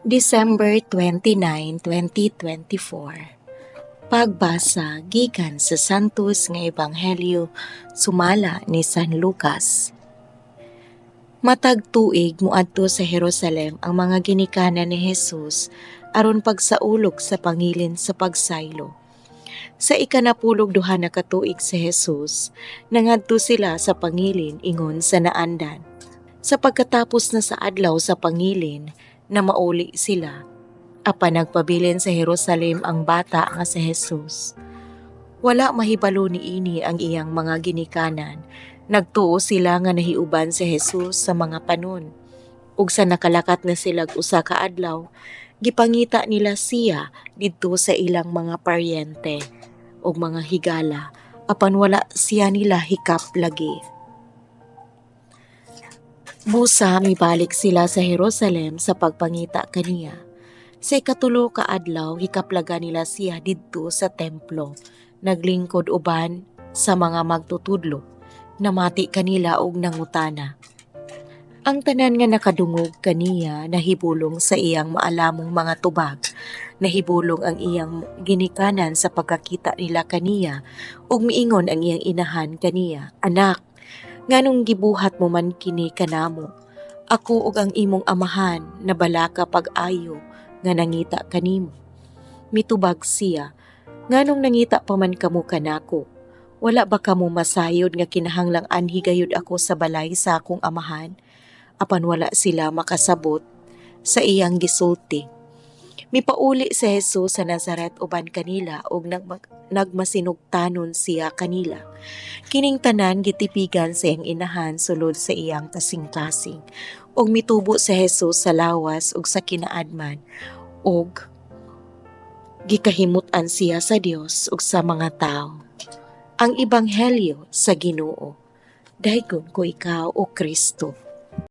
December 29, 2024. Pagbasa gikan sa Santos nga Ebanghelyo sumala ni San Lucas. Matag tuig moadto sa Jerusalem ang mga ginikanan ni Jesus aron pagsaulog sa pangilin sa pagsaylo. Sa ikanapulog duha na katuig si Jesus, nangadto sila sa pangilin ingon sa naandan. Sa pagkatapos na sa adlaw sa pangilin, na mauli sila. Apan nagpabilin sa Jerusalem ang bata nga si Jesus. Wala mahibalo niini ang iyang mga ginikanan. Nagtuo sila nga nahiuban si Jesus sa mga panon. Ug sa nakalakat na sila usa ka adlaw, gipangita nila siya didto sa ilang mga paryente ug mga higala, apan wala siya nila hikap lagi. Busa mibalik sila sa Jerusalem sa pagpangita kaniya. Sa ikatulo ka adlaw, hikaplaga nila siya didto sa templo. Naglingkod uban sa mga magtutudlo. Namati kanila og nangutana. Ang tanan nga nakadungog kaniya nahibulong sa iyang maalamong mga tubag. Nahibulong ang iyang ginikanan sa pagkakita nila kaniya ug miingon ang iyang inahan kaniya, "Anak, nganong gibuhat mo man kini kanamo? Ako ug ang imong amahan nabalaka pag-ayo nga nangita kanimo." Mitubag siya, "Nganong nangita pa man kamo kanako? Wala ba kamo masayod nga kinahanglang anhi gayud ako sa balay sa akong amahan?" Apan wala sila makasabot sa iyang gisulti. Mipauli si Jesus sa Nazaret uban kanila ug nagmasinugtanon siya kanila. Kining tanan gitipigan sa iyang inahan sulod sa iyang kasing-kasing. Ug mitubo si Jesus sa lawas ug sa kinaadman ug gikahimut-an siya sa Dios ug sa mga tawo. Ang Ebanghelyo sa Ginoo. Daygon ko ikaw, o Kristo.